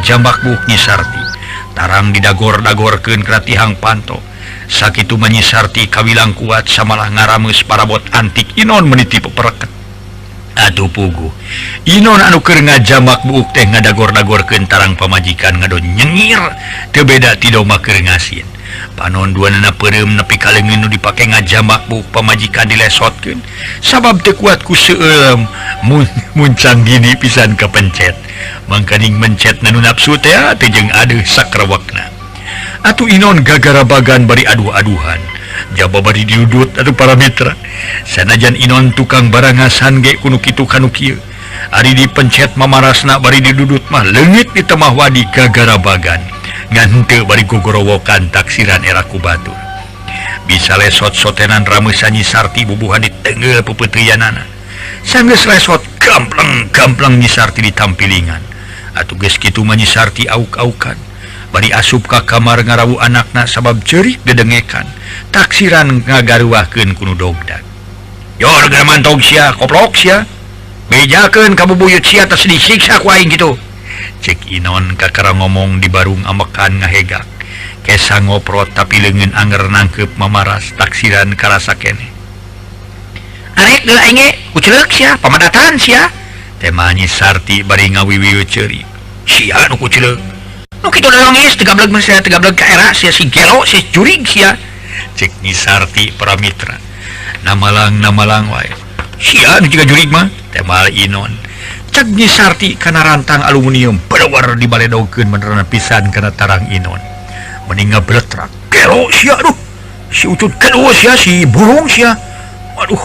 ngajambak buuk Nyi Sarti. Tarang didagor-dagorkeun kana tihang panto. Sakitu mah Nyi Sarti kawilang kuat samalah ngarameus parabot antik Inon meniti pepereket. Aduh puguh. Inon anu keur ngajambak buuk teh ngadagor-dagorkeun tarang pamajikan ngadon nyengir teu beda ti domba keur ngasin. Panon duanana peureum nepi ka leungeun nu dipake ngajambak buuk pamajikan dilesotkeun sabab teu kuat ku seueum muncang gini pisan kapencet. Mangkaning mencet nu nafsu teh teu jeung adeuh sakrewekna. Atuh Inon gagarabagan bari aduh-aduhan. Jaba bari diudut atuh para mitra. Sanajan Inon tukang barangasan ge kuno kitu kanu kieu. Ari dipencet mamarasna bari didudut mah leungit di temah wadi gagarabagan. Ngan henteu bari gogorowokan taksiran era ku batur. Bisa lesot sotenan rameusan Nyi Sarti bubuhan ditengeul pepeuteuyanana. Sanggeus lesot gampleng-gampleng Nyi Sarti ditampilingan. Atuh geus kitu mah Nyi Sarti auk-aukan. Bari asup ka kamar ngarawu anakna sabab ceurik dedengekan. Taksiran ngagaruahkeun ku nu dogdag. Yor geura mantog sia, koplok sia. Bejakeun ka bubuyut sia tas disiksa ku aing kitu. Cek Inon kakara ngomong di barung amekan ngahegak. Kesa ngoprot tapi leungeun anger nangkeup mamaras taksiran karasa keneh. Arek deui aing ge kuceleuk sia, pamadatan sia. Tema Nyi Sarti bari ngawiwieu ceurik. Sia nu kuceleuk. Nu kitu nangis tegableg mun sia tegableg ka era sia si gelo si jurig sia. Cek Nyi Sarti para mitra. Namalang-namalang wae. Sia nu jiga jurig mah tema Inon. Cek Nyi Sarti kana rantang aluminium badawar dibaledogkeun benerna pisan kana tarang Inon. Mending ngabletrak. Gelo sia aduh. Si ucut gelo sia si burung sia. Aduh.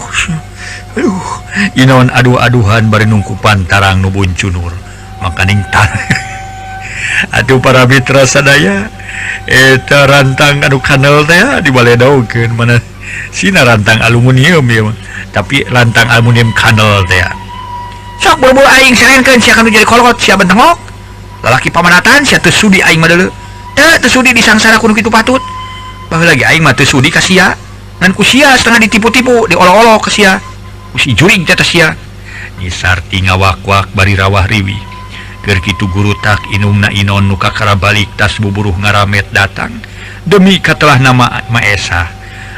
Aduh. Inon aduh-aduhan bari nungkupan tarang nu buncunur. Makaning tarang. Aduh para mitra sadaya eta rantang anu kanel teh dibaledogkeun mana sina rantang aluminium ieu mah. Tapi rantang aluminium kanel teh. Sok buru-buru aing serenkeun sia kanu jadi kolot sia bentengok. Lalaki pamanatan sia teu sudi aing mah deuleu. Teu sudi disangsara kudu kitu patut. Baheula ge aing mah teu sudi ka sia. Ngan ku sia setengah ditipu-tipu, diolok-olok ka sia. Ku si jurig teh sia. Nyi Sarti ngawak-wak bari rawah riwih. Keur kitu gurutak inungna Inon nu kakara balik tas buburuh ngaramet datang demi katelah nama Maesah.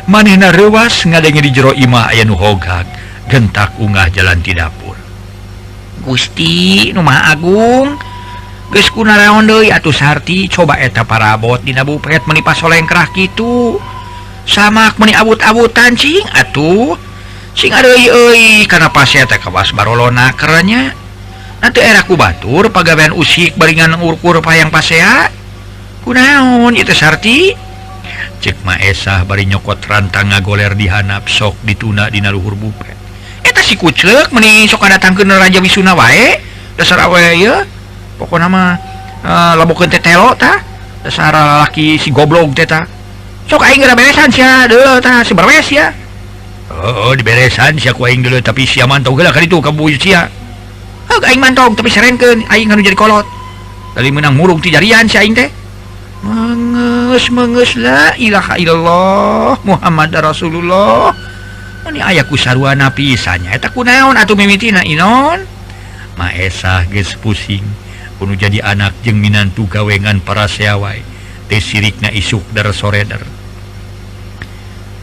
Manehna reuwas ngadenge di jero imah aya nu hogag, gentak ungah jalan ti dapur. Gusti nu Maha Agung, geus kunaraon deui atuh Sarti coba eta parabot dina bupet meuni pasolengkrah kitu. Samak meuni abut-abutan cing atuh. Sing areuy euy kana pasea teh kawas barolona keranya. Nanti era ku batur pagawean usik baringan urkur payang pasea. Kunaon ieu teh Sarti? Cek Maesah bari nyokot rantang ngagoler di hanap sok dituna dina luhur bupet. Eta si kucleuk meuni sok ngadatangkeun Raja Wisuna wae. Dasar awe ieu. Pokona mah labokeun teh telo tah. Dasar lalaki si goblok teh tah. Sok aing geura beresan sia deuleu tah si berwes sia. Oh, diberesan sia ku aing deuleu tapi sia mantau geula ka ditu ka buyut sia. Heug aing mantog tapi serenkeun aing anu jadi kolot. Tadi meunang murung ti jarian si aing teh. Mengeus mengeus la ilaha illallah Muhammad Rasulullah. Mani aya ku sarwana pisannya eta kunaon atuh mimitina Inon. Maesah geus pusing kudu jadi anak jeung minantu gawengan para sea wae. Teh sirikna isuk dar soreder.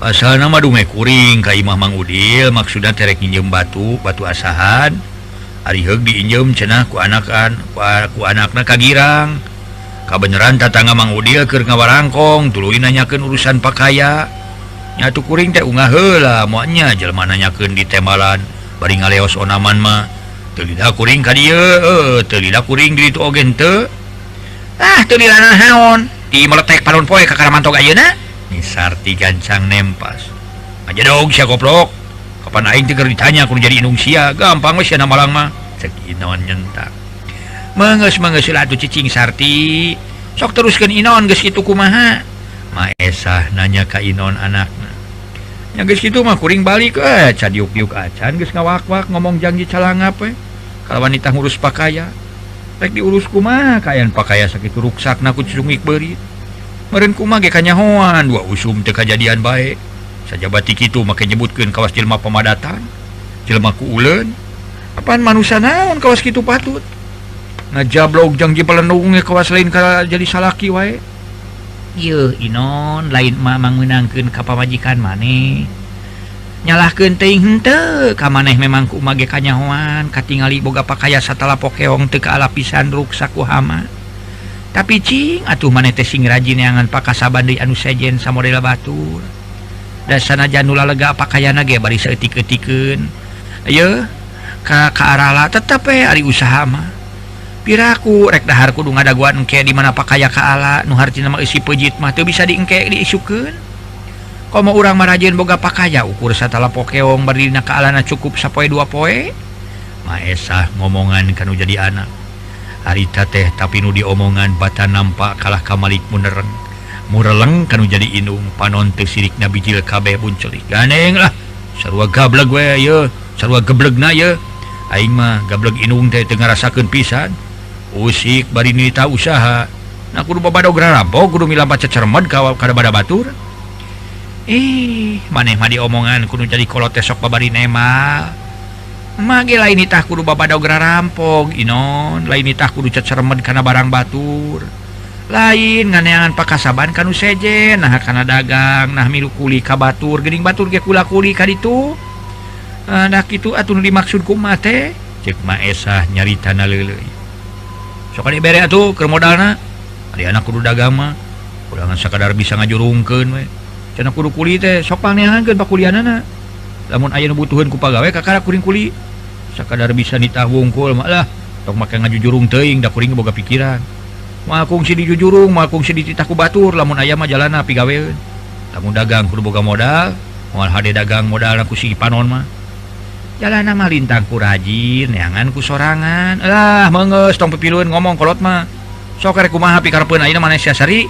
Pasalna mah dume kuring ka imah Mang Udil maksudna terek nginjem batu, batu asahan. Ari heug diinjem cenah ku anakan, ku anakna ka Girang. Kabeneran tatangga Mang Udil keur ngawarangkong tuluy nanyakeun urusan pakaya. Nyatu kuring teh ungah heula moal nya jelema nanyakeun di tembalan bari ngaleos onaman mah. Teu lila kuring ka dieu, teu lila kuring di ditu oge henteu. Ah teu lila naon, di meletek panon poe ka karamantog ayeuna. Nyi Sarti gancang nempas. Aja dog sia goblok. Kapan aing teh keur ditanya kudu jadi indung sia, gampang we sia namalang mah. Cek Inon nyentak. Mengeus-mengeus lah atuh cicing Sarti. Sok teruskeun Inon geus kitu kumaha? Maesah nanya ka Inon anakna. Nya geus kitu mah kuring balik cadiuk-diuk acan geus ngawak-wak ngomong janji calangap we. Kalawan nitah ngurus pakaya. Rek diurus kumaha kaayaan pakaya sakitu ruksakna ku cungik beurit. Meureun kumaha ge kanyahoan dua usum teu kajadian bae. Sajabati kitu make nyebutkeun kawas jelema pamadatan, jelema ku uleun. Apaan manusia naon kawas kitu patut? Ngajablog jang jipelenung kawas lain ka jadi salaki wae. Yeuh Inon lain mah mangeunangkeun ka pamajikan maneh. Nyalahkeun teuing henteu ka maneh memang ku mage kanyahoan katingali boga pakaya satala pokeong teu kaalapisan ruksak ku hama. Tapi cing atuh maneh teh sing rajin neangan pakasaban deui anu sejen samodel batur. Da sanajan nu lalega pakayana ge bari saeutik-eutikeun. Yeuh ka kaarala tetep we ari usaha mah. Piraku rek dahar kudu ngadaguan engke di mana pakaya ka ala nu hartina mah eusi peujit mah teu bisa diengke diisukeun. Komo urang mah rajin boga pakaya ukur satala pokeong bari dina ka alana cukup sapoe dua poe. Maesah ngomongan kanu jadi anak. Harita teh tapi nu diomongan bata nampak kalah kamalik munereng. Mureleng kanu jadi indung panon teu sirikna bijil kabeh buncelik. Ganeng lah sarua gableg we ye, sarua geblegna ye. Aing mah gableg indung teh teu ngarasakeun pisan. Usik bari nita usaha. Nah kudu babadog rarampok kudu milampat cecermed ka kada batur. Maneh mah diomongan kudu jadi kolot teh sok babari nemal. Mage lain nitah kudu babadog rarampok Inon, lain nitah kudu cecermed kana barang batur. Lain nganeangan pakasaban kanu sejen, nah kana dagang, nah milu kuli ka batur, geuning batur ge kula kuli ka ditu. Nah kitu atuh nu dimaksud kumaha teh? Ceuk Maesah nyaritana leuleui. Sok dibere atuh keur modalna. Ari anak kudu dagang mah ulangan sakadar bisa ngajurungkeun we. Cenah kudu kuli teh sok pangneangankeun pakulianana. Lamun aya nu butuheun ku pagawe kakara kuring kuli. Sakadar bisa nitah wungkul mah lah tong make ngajujurung teuing da kuring boga pikiran. Moal kungsi dijujurung, moal kungsi dititah ku batur, lamun aya mah jalana pigaweun. Lamun dagang kudu boga modal, moal hade dagang modalna ku si panon mah. Jalana mah lintang ku rajin, neangan ku sorangan. Lah meungeus tong pipilueun ngomong kolot mah. Sok rek kumaha pikarepeun ayeuna maneh sia Sari?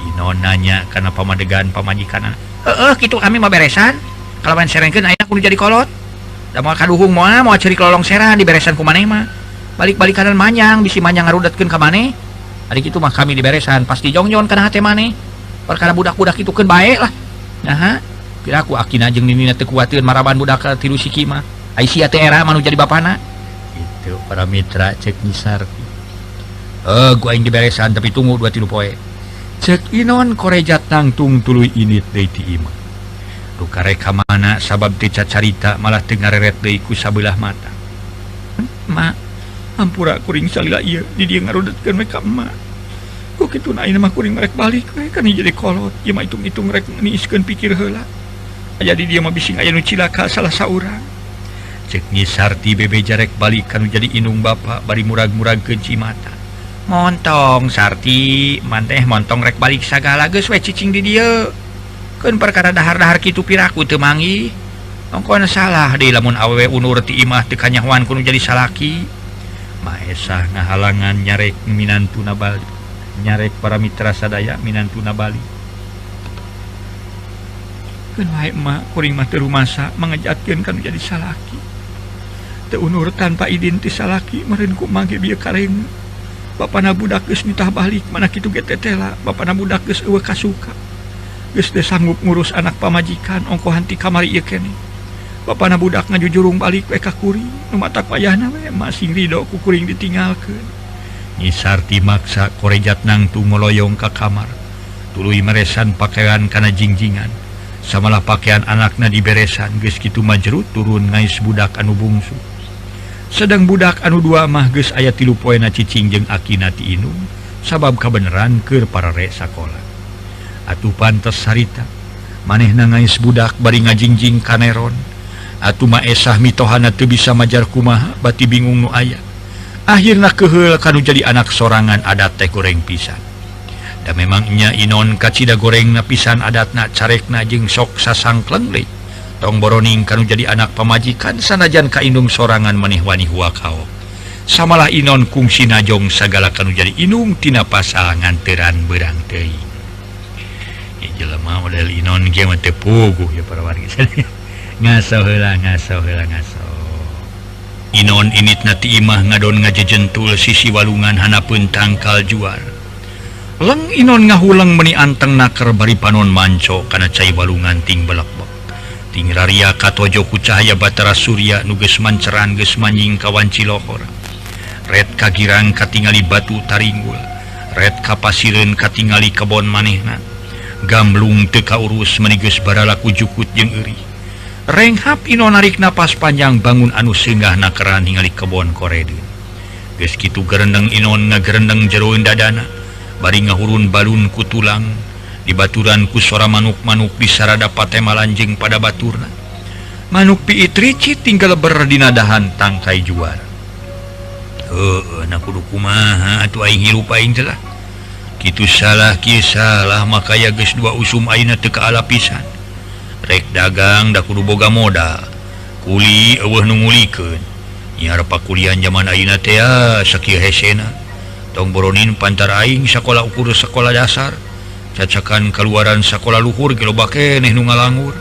Inon nanya kana pamadegan pamajikanna. Heueuh kitu kami mah beresan. Kalawan serengkeun ayeuna kudu jadi kolot. Da moal kaduhung moal moal ceurik lolongseran diberesan ku maneh mah. Balik-balik kanan manyang bisi manyang ngarudetkeun ka maneh. Ari kitu mah kami diberesan pasti jongjon kana hate maneh. Perkara budak-budak kitu keun bae lah. Naha, piraku akina jeung ninina teu kuateun maraban budak tilu siki mah. Ai sia teh era mah nu jadi bapana. Itu para mitra cek Nyi Sarti. Gua aing diberesan tapi tunggu 2-3 poe. Cek Inon korejat nangtung tuluy init deui ti imah. Nu karek ka mana sabab teu cacarita malah teu ngareret deui ku sabelah mata. Ma, hampura kuring salila ieu di dieu ngarudetkeun we ka emak. Ku kitu na ayeuna mah kuring rek balik we kan jadi kolot. Ieu mah hitung-hitung rek niiskeun pikir heula. Jadi dia mah bising aya nu cilaka salah saurang. Cek Nyi Sarti bebeja rek balik kanu jadi indung bapa bari murag-muragkeun cimata. Montong Sarti, manteh montong rek balik sagala geus we cicing di dieu. Keun perkara dahar-dahar kitu piraku teu manggih. Ongkon salah deui lamun awewe unur ti imah teu kanyahoan kudu jadi salaki. Maesah ngahalangan nyarek minantuna balik. Nyarek para mitra sadaya minantuna balik. Keun wae emak kuring mah teu rumasa mangejatkeun kanu jadi salaki. Teu unur tanpa idin ti salaki meureun ku mah ge bieu kareng. Bapana budak geus nitah balik mana kitu ge tetela, bapana budak geus eueuh kasuka. Geus teu sanggup ngurus anak pamajikan ongkohan ti kamari ieu keneh. Bapana budak ngajujurung balik we ka kuring, nu matak wayahna we masing ridho ku kuring ditinggalkeun. Nyi Sarti maksa korejat nangtung ngoloyong ka kamar. Tuluy meresan pakaian kana jingjingan. Samalah pakaian anakna diberesan geus kitu mah jerut turun ngais budak anu bungsu. Sedang budak anu dua mah geus aya 3 poena cicing jeung akina ti indung sabab kabeneran keur parare sakola. Atuh pantes harita manehna ngais budak bari ngajingjing kaneron. Atuh Maesah mitohana teu bisa majar kumaha bati bingung nu aya. Akhirna keheul kanu jadi anak sorangan adat teh goreng pisan. Da memang nya Inon kacida gorengna pisan adatna carekna jeung sok sasangkleng deui. Tong boroning kanu jadi anak pamajikan sanajan ka indung sorangan maneh wani huakao. Samalah Inon kungsi najong sagala kanu jadi indung tina pasal nganteran beurang teuing. Ya jelema model Inon ge mah teu puguh ya para wargi. Ngaso heula ngaso heula ngaso. Inon initna ti imah ngadon ngajejentul sisi walungan hanapeun tangkal juar. Leng Inon ngahuleng meuni anteng naker bari panon manco kana cai walungan ting belekbek. Ting raria katojo ku cahaya batara surya nu geus manceran geus manjing ka wanci lohor. Red kagirang katingali batu taringgul. Red kapasireun katingali kebon manehna. Gamblung teu kaurus meuni geus baralaku jukut jeung eurih. Renghap Inon narik napas panjang bangun anu seungah nakeran ningali kebon koredeun. Geus kitu gerendeng Inon ngagerendeng jeroeun dadana bari ngahurun balun ku tulang dibaturan ku sora manuk-manuk disarada patemalan jeung pada baturna. Manuk piit ricit tinggal leber dina dahan tangkai juara. Heueuh na kudu kumaha atuh aing hirup aing teh lah. Kitu salah kieu salah makaya geus dua usum ayeuna teu kaala pisan. Rek dagang da kudu boga modal. Kuli eueuh nu ngulikeun. Nyiar pakulian jaman ayeuna teh sakieu hesena. Tong boronin pantar aing sakola ukur sakola dasar. Cacakan kaluaran sakola luhur ge loba keneh nu ngalangur.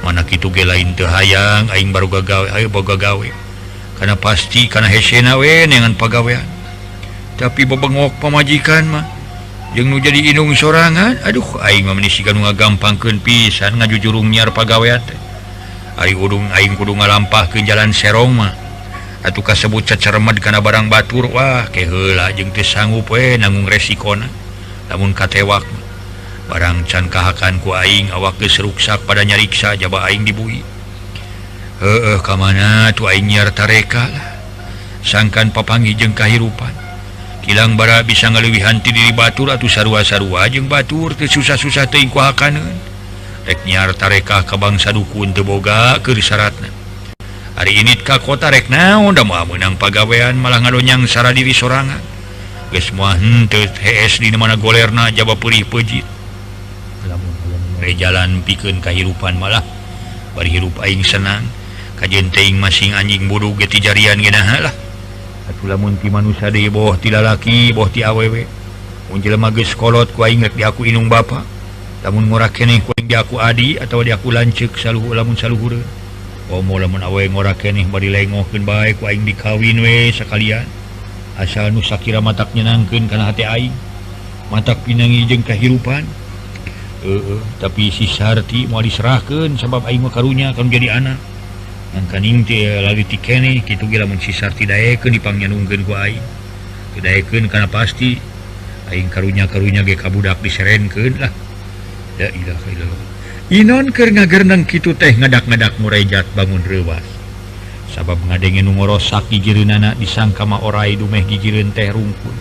Mana kitu ge lain teu hayang aing baru gagawe ayo boga gawe. Kana pasti kana hesena we neangan pagawean. Tapi bebengok pamajikan mah jeung nu jadi indung sorangan, aduh aing mah meuni siga nu ngagampangkeun pisan ngajujurung nyiar pagawean teh. Ari udung aing kudu ngalampahkeun jalan serong mah. Atuh kasebut cacaremed kana barang batur, wah ke heula jeung teu sanggup we nanggung resikona. Lamun katewak mah barang can kahakan ku aing awak geus ruksak pada nyariksa jaba aing dibui. Heueuh ka mana tuh aing nyiar tareka lah. Sangkan papanggih jeung kahirupan. Kilang bara bisa ngaleuwihan ti diri batur atuh sarua-sarua jeung batur teu susah-susah teuing ku hakaneun. Rek nyiar tareka ka bangsa dukun teu boga keur syaratna. Ari init ka kota rek naon da moal meunang pagawean malah ngadonyang sara diri sorangan. Geus moal henteu hees di mana golerna jaba peurih peujit. Lamun hayang jalan pikeun kahirupan malah bari hirup aing senang. Kajeun teuing masing anjing budug ge ti jarian ge naha lah. Atuh lamun ti manusa deui boh ti lalaki boh ti awewe. Mun jelema geus kolot ku aing rek diaku inung bapa. Lamun ngora keneh ku aing diaku adi atawa diaku lanceuk saluhur lamun saluhureun. Omo lamun awewe ngora keneh bari lengohkeun bae ku aing dikawin we sakalian. Asal nu sakira matak nyenangkeun kana hate aing. Matak pinangi jeung kahirupan. Heueuh, tapi si Sarti moal diserahkeun sabab aing mah karunya kan jadi anak. Mangkaning teh laliti keneh kitu ge lamun si Sarti daekeun dipangnyanungkeun ku aing. Teu daekeun kana pasti aing karunya-karunya ge ka budak diserenkeun lah. La ilaha illallah. Inon keur ngagerneng kitu teh ngadak-ngadak murejat bangun reuwas. Sabab ngadenge nu ngorosak gigireunana disangka mah orai dumeh gigireun teh rungkun.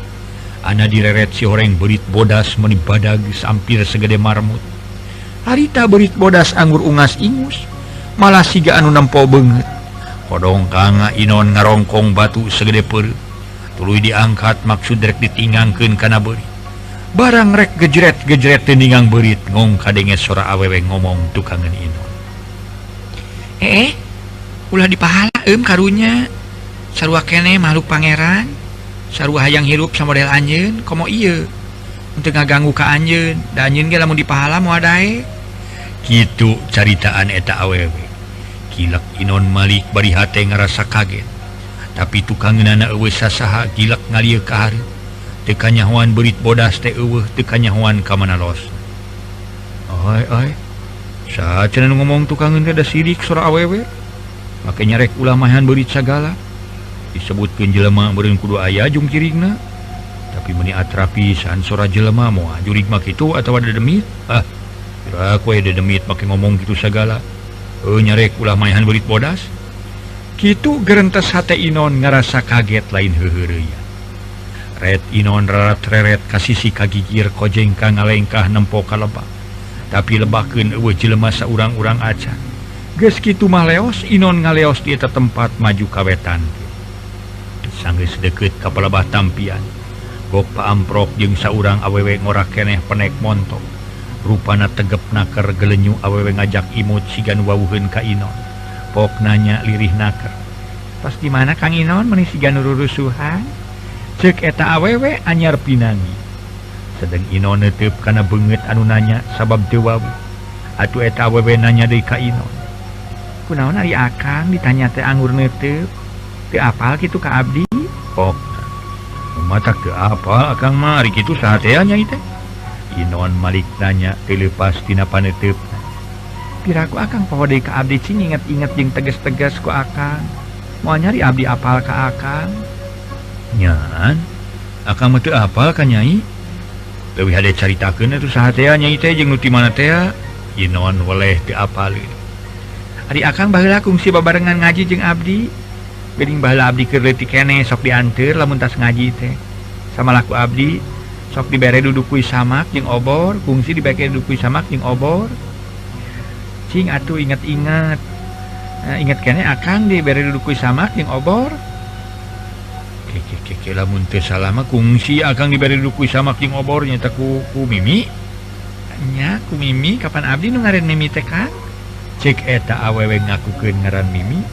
Ana direret si horeng beurit bodas meuni badag sampir segede marmut. Harita beurit bodas anggur ungas ingus. Malah siga anu nempo beungeut. Kodong kanga Inon ngarongkong batu segede peureuh. Tuluy diangkat maksud rek ditingangkeun kana beurit. Barang rek gejret-gejret teu ningang beurit ngong kadenge sora awewe ngomong tukangeun Inon. Ulah dipahala karunya. Sarua keneh makhluk pangeran. Sarua hayang hirup samodel anjeun komo ieu. Teu ngaganggu ka anjeun, da anjeun ge lamun dipahala moal daek. Kitu caritaan eta awewe. Gilak Inon malik bari hate ngarasa kaget. Tapi tukangeunana eueuh sasaha gilak ngalieu ka hareup. Teu kanyahoan beurit bodas teh eueuh teu kanyahoan ka mana los. Oi oi. Saha cenah nu ngomong tukangeun teh da sirik sora awewe. Make nyarek ulah mahan beurit sagala. Disebutkeun jelema meureun kudu aya jungkiringna. Tapi meuni atrapi san sora jelema moal jurig mah kitu atawa dedemit. Ah. Kira ku aya dedemit make ngomong kitu sagala. Nyarek ulah mahan beurit bodas. Kitu gerentes hate Inon ngarasa kaget lain heuheureuyah. Red Inon rarat-reret ka sisi kagigir kojeng ka ngalengkah nempo ka lebak. Tapi lebakeun eueuh jelema saurang-urang acan. Geus kitu mah leos Inon ngaleos di eta tempat maju ka wetan. Sanggeus deukeut ka palebah tampian. Gok paamprok jeung saurang awewe ngora keneh penek montok. Rupana tegep naker gelenyu awewe ngajak imut siga nu wawuheun ka Inon. Pok nanya lirih naker. Pas di mana Kang Inon meuni siga nu rurusuhan? Ceuk eta awewe anyar pinangi. Sedeng Inon neuteub kana beungeut anu nanya sabab teu wawuh. Atuh eta awewe nanya deui ka Inon. Kunaon ari akang ditanya teh anggur neuteub? Teu apal kitu ka abdi? Pok. Matak teu apal akang mah ari kitu saha teh nya teh? Inon malik nanya teu leupas tina paneuteupna. Piraku akang poho deui ka abdi cing inget-inget jeung tegas-tegas ku akang. Moal nyari abdi apal ka akang. Nyan akang mah teu apal ka Nyai. Leuwih hade caritakeun atuh saha teh Nyai teh jeung nu ti mana teh? Inon weleh teu apaleun. Ari akang baheula kungsi babarengan ngaji jeung abdi. Geuning baheula abdi keur leutik keneh sok dianteur lamun tas ngaji teh. Samalah ku abdi sok dibere duduk kui samak jeung obor, kungsi dibere duduk kui samak jeung obor. Cing atuh inget-inget. Nah, inget keneh akang dibere duduk kui samak jeung obor. Keke lamun teu salah mah kungsi akang dibere duduk kui samak jeung obor nyaeta ku Mimi. Nya ku Mimi kapan abdi nu ngaran Mimi teh Kang? Cek eta awewe ngakukeun ngaran Mimi,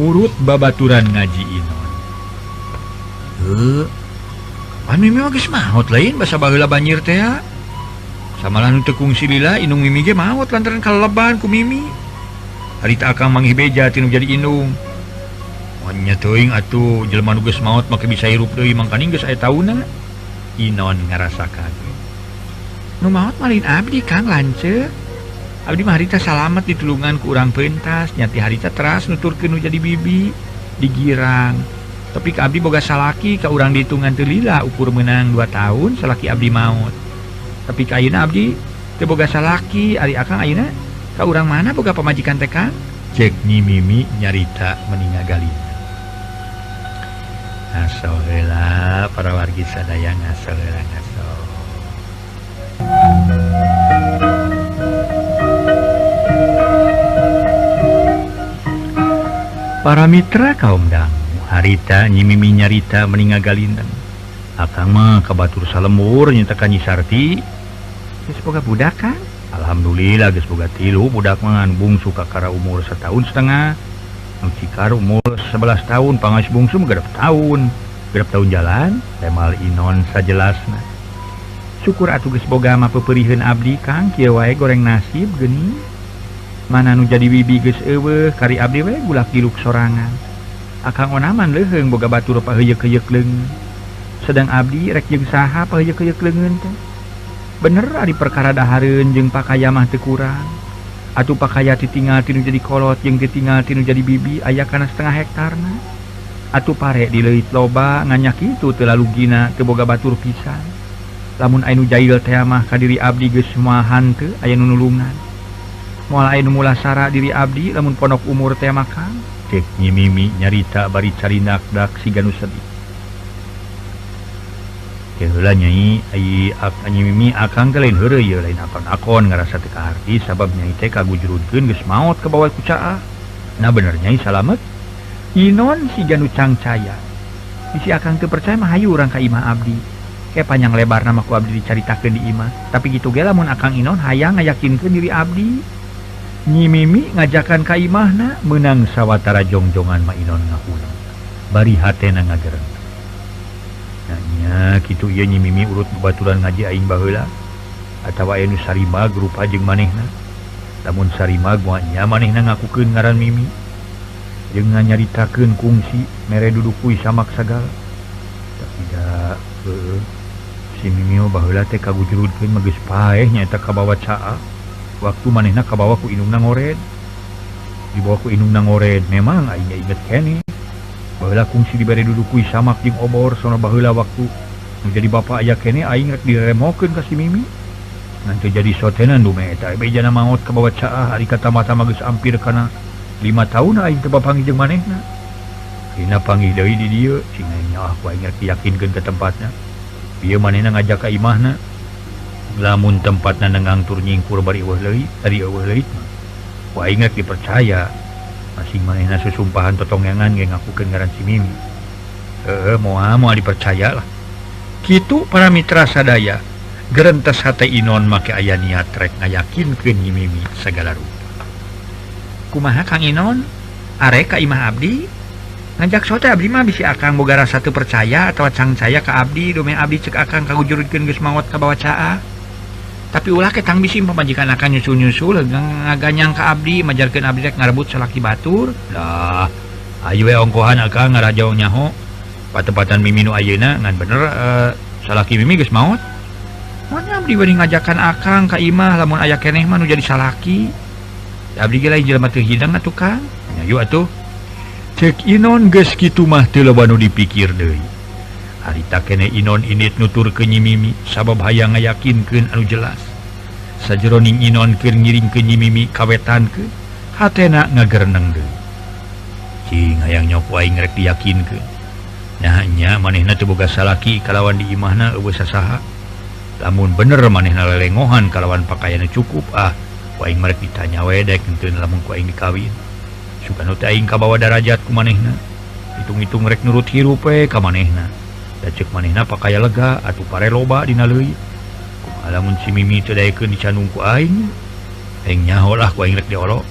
urut babaturan ngaji Inon. Heuh. Pan Mimi mah geus maot lain basa baheula banjir teh. Samalah nu teu kungsi lila indung Mimi ge maot lantaran kaleleban ku Mimi. Harita akang manggih beja tinu jadi indung. Nya teuing atuh jelema nu geus maot make bisa hirup deui mangkaning geus aya taunna. Inon ngarasa kaget. Nu maot malin abdi Kang lanceuk. Abdi mah harita salamet ditulungan ku urang pentas, nyati harita teras nuturkeun nu jadi bibi digirang. Tapi ka abdi boga salaki ka urang dihitungan teu lila ukur meunang 2 tahun salaki abdi maot. Tapi ka ayeuna abdi teu boga salaki, ari akang ayeuna ka urang mana boga pamajikan teh Kang? Cek Nyi Mimi nyarita meningagalina. Ngaso heula para wargi sadaya ngaso heula ngaso. Para mitra kaum dangu harita Nyi Mimi nyarita meningagalina. Akang mah kabatur salembur nyata ka Nyi Sarti. Geus boga budak Kang? Alhamdulillah geus boga 3 budak mah bungsu kakara umur 1,5 tahun. Nu cikar umur 11 tahun, pangas bungsu mah genep tahun. Genep tahun jalan, temal Inon sajelasna. Syukur atuh geus boga mah peupeuriheun abdi Kang, kieu wae goreng nasib geuning. Mana nu jadi bibi geus eueuh, kari abdi we gulak giluk sorangan. Akang onaman leuheung boga batur paheuyeuk-heuyeuk leungeun. Sedang abdi rek jeung saha paheuyeuk-heuyeuk leungeun teh. Bener ari perkara dahareun jeung pakaya mah teu kurang. Atuh pakaya titinggal tinu jadi kolot jeung titinggal tinu jadi bibi aya kana setengah hektarna. Atuh pare dileuit loba nganyak kitu teu lalugina teu boga batur pisan. Lamun aya nu jail teh mah ka diri abdi geus moal teu aya nu nulungan. Moal aya nu mulasara diri abdi lamun pondok umur teh mah Kang. Cek Nyi Mimi nyarita bari carindak-dak siga nu sedih. Heula Nyai ai Nyi Mimi akang teh lain heureuy ieu lain akon-akon ngarasa teu kaharti sabab Nyai teh kagujurudkeun geus maot kabawa ku caah. Nah bener Nyai salamet. Inon siga nu cangcaya. Bisi akang teu percaya mah hayu urang ka imah abdi. Ke panjang lebar nama ku abdi dicaritakeun di imah. Tapi kitu ge lamun akang Inon hayang ngayakinkeun diri abdi. Nyi Mimi ngajakan ka imahna meunang sawatara jongjongan ma Inon ngahuleng. Bari hatena ngagereng. Nya kitu ieu Nyi Mimi urut babaturan ngaji aing baheula atawa aya nu sarimag rupa jeung manehna. Lamun sarimag moal nya manehna ngakukeun ngaran Mimi jeung nyaritakeun kungsi mere duduk kui samak sagala. Tapi da heueuh si Mimi baheula teh kagujurudkeun mah geus paeh nyaeta kabawa caah. Waktu manehna kabawa ku indungna ngored. Dibawa ku indungna ngored memang aing inget keneh. Baheula kungsi dibere duduk kui samak jeung obor sono baheula waktu menjadi bapak aya keneh aing rek diremokeun ka si Mimi. Ngan teu jadi sotenan dume eta bejana maot kabawa caah ari kata-mata mah geus ampir kana 5 tahun aing teu bapanggih jeung manehna. Dina panggih deui di dieu cing aing nyaah ku aing rek diyakinkeun ka tempatna. Ieu manehna ngajak ka imahna. Lamun tempatna nenggang tur nyingkur bari eueuh leuit, ari eueuh leuit mah ku aing rek dipercaya. Masing manehna susumpahan totongangan ge ngakukeun ngaran si Mimi. Heueuh moal dipercaya lah. Kitu para mitra sadaya. Gerentes hate Inon make aya niat rek ngayakinkeun Nyi Mimi sagala rupa. Kumaha Kang Inon? Arek ka imah abdi? Ngajak sote abdi mah bisi akang boga rasa teu percaya atawa cangcaya ka abdi dumeh abdi cek akang kagujurudkeun geus maot kabawa caah. Tapi ulah ke tang bisi pamajikan akang nyusul-nyusul ngaganyang ka abdi majarkeun abdi rek ngarebut salaki batur. Lah, ayo we ongkohan akang ngarajaw nyaho. Patempatan Mimi nu ayeuna ngan bener salaki Mimi geus maot. Mana abdi bari ngajakan akang ka imah lamun aya keneh mah nu jadi salaki. Abdi ge lain jelema teu hidang atuh Kang. Nya atuh. Cek Inon geus kitu mah teu loba nu dipikir deui. Harita kene Inon init nutur ke Nyi Mimi sabab hayang ngayakinkeun anu jelas. Sajeroning Inon keur ngiring ke Nyi Mimi kawetankeun, hatena ngagereneng deui. Cing hayang nyok aing rek diyakinkeun. Nah nya manehna teu boga salaki kalawan di imahna eueuh sasaha. Lamun bener manehna lelengohan kalawan pakaianna cukup ah, ku aing mah rek ditanya we daek henteu lamun ku aing dikawin. Sugan teh aing kabawa darajat ku manehna. Hitung-hitung rek nurut hirup we ka manehna. Da ceuk manehna pakaya lega atuh pare loba dina leuit. Kumaha lamun si Mimi teu daekeun dicandung ku aing? Aing nyaho lah ku aing rek diolok.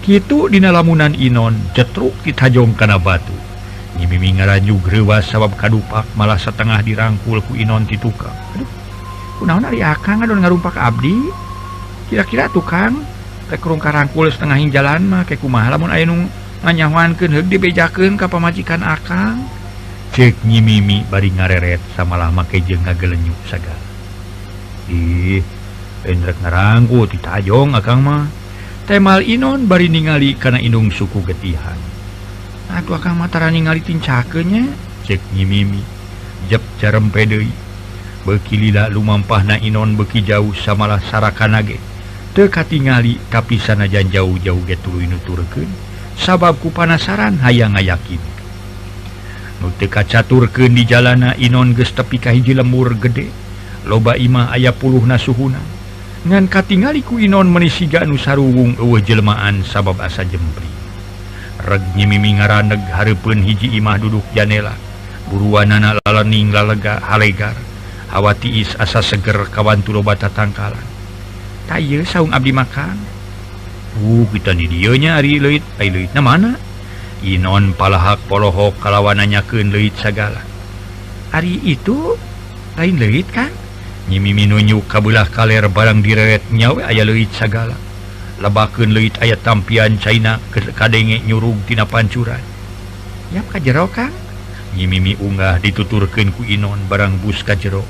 Kitu dina lamunan Inon cetruk ditajong kana batu. Nyi Mimi ngaranjug reuwas sabab kadupak malah satengah dirangkul ku Inon ti tukang. Aduh, kunaon ari akang ngadon ngarumpak abdi? Kira-kira tukang rek kurung karangkul setengah jalan mah ke kumaha lamun aya nu nganyahoankeun heug dibejakeun ka pamajikan akang. Cek Nyi Mimi bari ngareret samalah make jeung ngagelenyuk sagala. Ih, lain rek ngarangkul ditajong akang mah. Temal Inon bari ningali kana indung suku getihan. Aduh akang mah tara ningali tincakeun nya, cek Nyi Mimi. Jep carempe deui. Beuki lila lumampahna Inon beuki jauh samalah sarakana ge. Teu katingali tapi sanajan jauh-jauh ge tuluy nuturkeun sabab ku panasaran hayang ngayakin. Nu teu kacaturkeun di jalana Inon geus tepi ka hiji lembur gede. Loba imah aya puluhna suhuna. Ngan katingali ku Inon meuni siga nu saruwung eueuh jelmaan sabab asa jempri. Reg Nyi Mimi ngaraneg hareupeun hiji imah duduk janela. Buruanana lalening lalega halegar. Hawa tiis asa seger kawantu loba tatangkalan. Ta ieu saung abdi makan. Kita di dieu nya ari leuit, ai leuitna mana? Inon palahak polohok kalawan nanyakeun leuit sagala. Ari itu lain leuit kan? Nyi Mimi nunjuk ka beulah kaler barang direret nya we aya leuit sagala. Lebakeun leuit aya tampian caina kadenge nyurug tina pancuran. Yap ka jero Kang. Nyi Mimi unggah dituturkeun ku Inon barang bus ka jero.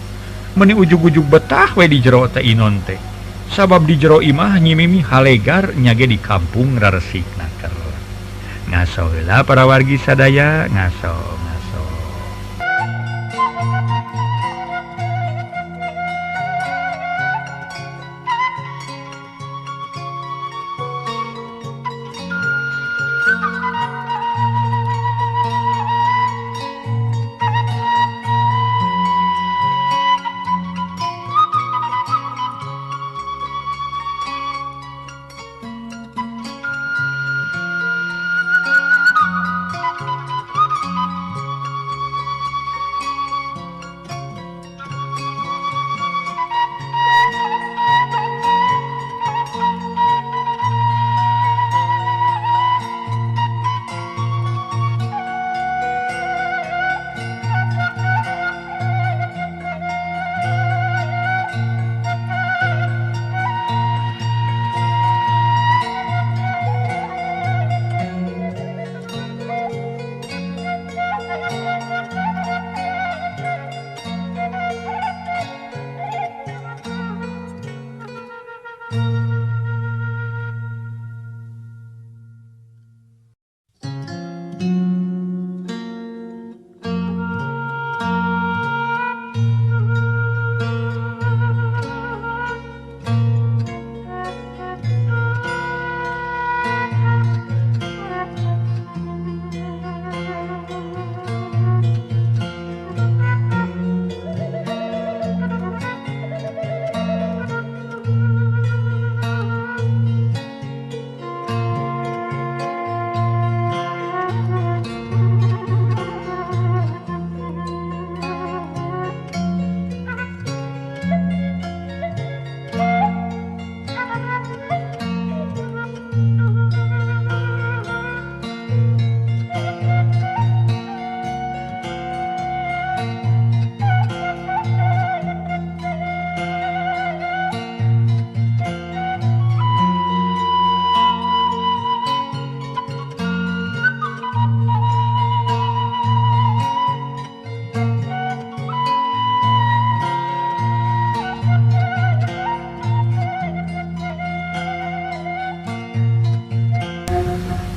Meuni ujug-ujug betah we di jero teh Inon teh. Sabab di jero imah Nyi Mimi halegar nya ge di kampung raresik naker. Ngaso heula para wargi sadaya, ngaso ngaso.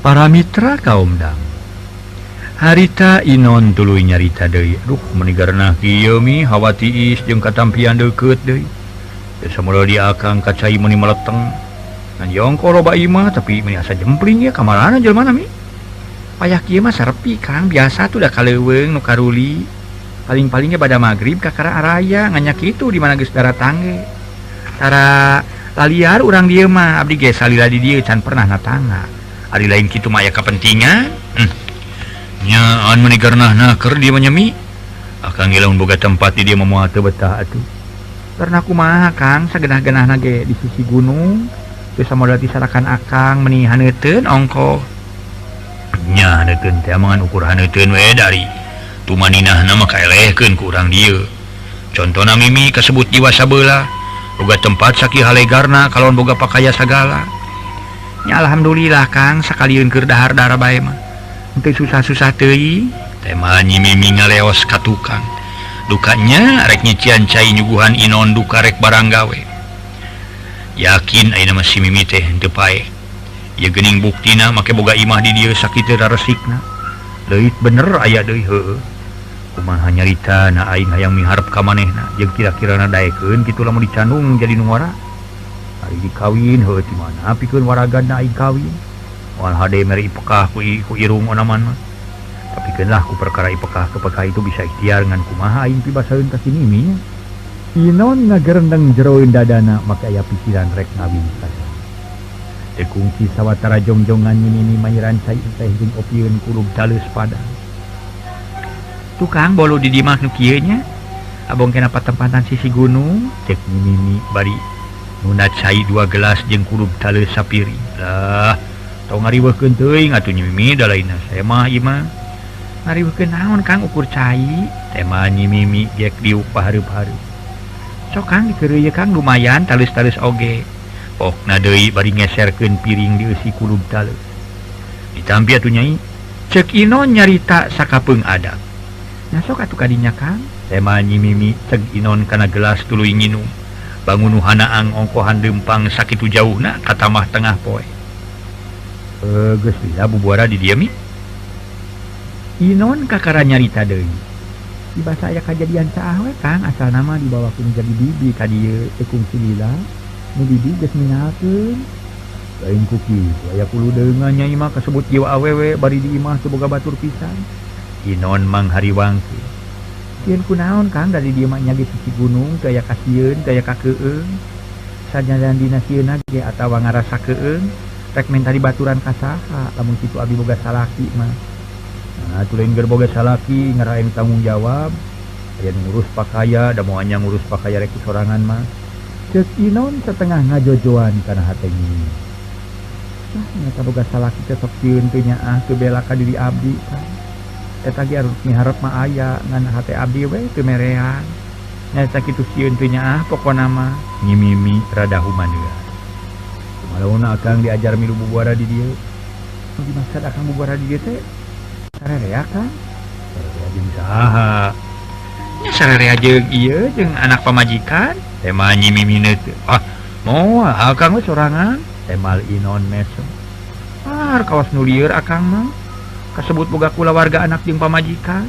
Para mitra kaum dang. Harita Inon tuluy nyarita deui. Aduh meuni garna kieu mi hawa tiis jeung katampian deukeut deui. Desa modal di akang ka cai meuni meleteng. Ngan jongko loba imah tapi meuni asa jempling ya kamarana jelema mi. Payah kieu mah sarepi Kang, biasa tuh da kaleuweung nu karuli. Paling-palingnya pada magrib kakara araya nganyak kitu di mana geus daratang ge. Tara laliar urang dieu mah abdi ge salila di dieu can pernah natangga. Ari lain kitu mah aya kapentingan. Nyaan meuni garnahna keur di manyemi. Akang ge lamun boga tempat di dieu mah moal teu betah atuh. Karena kumaha Kang sagenah-genahna ge di sisi gunung teu samodal tisarakan akang meuni haneuteun ongkoh. Nya haneuteun teh mangan ukur haneuteun we dari tumaninahna mah kaelehkeun ku urang dieu. Contona Mimi kasebut jiwa sabelah boga tempat saki halegarna kalon boga pakaya sagala. Nya alhamdulillah Kang sakalieun keur dahar-dahar bae mah. Teu susah-susah teuing. Tema Nyi Mimi ngaleos ka tukang. Dukanya rek nyician cai nyuguhan Inon duka rek barang gawe. Yakin ayeuna mah si Mimi teh henteu paeh. Ieu geuning buktina make boga imah di dieu sakitu raresikna. Leuit bener aya deui heueuh. Kumaha nyarita na aing hayang miharep ka manehna jeung kira-kirana daekeun kitu lamun dicandung jadi nu ngora. Ari dikawin heueuh ti mana pikeun waragadna aing kawin. Moal hade mere ipekah ku irung onaman mah. Tapi keunlah ku perkara ipekah kepekah itu bisa ikhtiar ngan kumaha aing pibasaeun ka si Mimi. Inon ngagerendeng jeroeun dadana make aya pikiran rek ngawin saja. Teu kungsi sawatara jongjongan Nyi Mimi mayiran cai teh jeung opieun kulub taleus padang. Tukang bolu di dimah nu kieu nya. Abong kena patempatan sisi gunung cek Nyi Mimi bari nunat cai 2 gelas jeung kulub taleus sapiring. Lah tong ngariweuhkeun teuing atuh Nyi Mimi da lainna saya mah ieu mah. Ngariweuhkeun naon Kang ukur cai? Tema Nyi Mimi gek diuk pahareup-hareup. Sok Kang dikeureuy Kang lumayan talus-talus oge. Pokna deui bari ngeserkeun piring dieusi kulub talus. Ditampi atuh Nyai. Ceuk Inon nyarita sakapeung adab. Nya sok atuh kadinya Kang. Tema Nyi Mimi ceg Inon kana gelas tuluy nginum. Bangun hanaang ongkohan leumpang sakitu jauhna ka tamah tengah poe. Geus lila bubuara di dieu mi. Inon kakara nyarita deui. Di basa aya kajadian caah we Kang asal nama dibawa ku jadi bibi ka dieu teu kungsi lila. Nu bibi geus ningalkeun. Lain ku kitu aya kuludeungan Nyai mah kasebut jiwa awewe bari di imah teu boga batur pisan. Inon manghariwangkeun. Sieun kunaon Kang da di dieu mah nya ge sisi gunung teu aya kasieun teu aya kakeueung. Sanyadan dina sieunna ge atawa ngarasa keueung. Rek mentari baturan ka saha lamun kitu abdi boga salaki mah. Nah, atuh lain keur boga salaki ngaraen tanggung jawab. Aya nu ngurus pakaya da moal nya ngurus pakaya rek sorangan mah. Ceuk Inon setengah ngajojoan kana hate Nyi. Tah nyata boga salaki teh sok sieun teu nyaah teu bela ka diri abdi Kang. Eta ge arus miharep mah aya ngan hate abdi we teu merean. Nyata kitu sieun teu nyaah pokona mah Nyi Mimi rada humaneun. Malauna akang diajar milu bubuara di dieu. Nu dimaksud akang bubuara di dieu teh sarerea Kang. Sarerea jeung saha? Nya sarerea jeung ieu jeung anak pamajikan. Tema Nyi Mimi teh. Ah, moal akang we sorangan. Temal Inon mesem. Ah, kawas nu lieur akang mah. Kasebut boga kulawarga anak jeung pamajikan.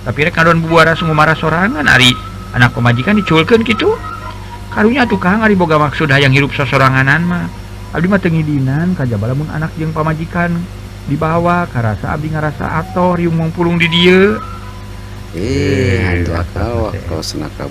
Tapi rek ngadon bubuara sungumara sorangan ari anak pamajikan diculkeun kitu. Karunya atuh Kang ari boga maksud hayang hirup sosoranganan mah. Abdi mah teu ngidinan kajaba lamun anak jeung pamajikan dibawa karasa abdi ngarasa atoh riung mungpulung di dieu. Eh, akal waktu senaka.